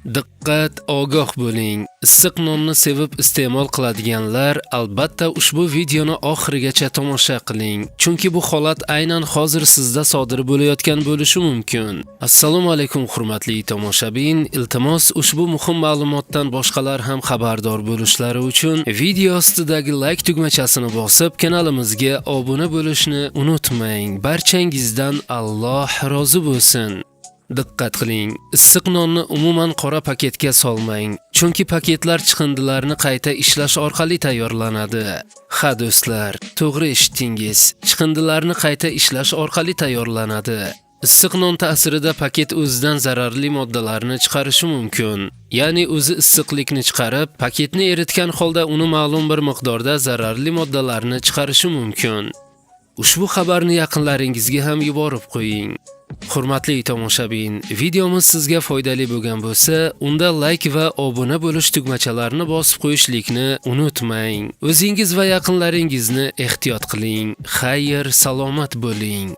Diqqat, ogoh bo'ling. Issiq nonni sevib iste'mol qiladiganlar albatta ushbu videoni oxirigacha tomosha qiling. Chunki bu holat aynan hozir sizda sodir bo'layotgan bo'lishi mumkin. Assalomu alaykum, hurmatli tomoshabin. Iltimos, ushbu muhim ma'lumotdan boshqalar ham xabardor bo'lishlari uchun video ostidagi like tugmachasini bosib, kanalimizga obuna bo'lishni unutmang. Barchangizdan Alloh rozi bo'lsin. Diqqat qiling, issiq nonni umuman qora paketga solmang, chunki paketlar chiqindilarni qayta ishlash orqali tayyorlanadi. Ha do'stlar, to'g'ri eshitdingiz. Chiqindilarni qayta ishlash orqali tayyorlanadi. Issiq non ta'sirida paket o'zidan zararli moddalarni chiqarishi mumkin. Ya'ni o'zi issiqlikni chiqarib, paketni eritgan holda uni ma'lum bir miqdorda zararli moddalarni chiqarishi mumkin. Ushbu xabarni yaqinlaringizga ham yuborib qo'ying. Hurmatli tomoshabin, videomiz sizga foydali bo'lgan bo'lsa, unda like va obuna bo'lish tugmachalarini bosib qo'yishlikni unutmang. O'zingiz va yaqinlaringizni ehtiyot qiling. Xayr, salomat bo'ling.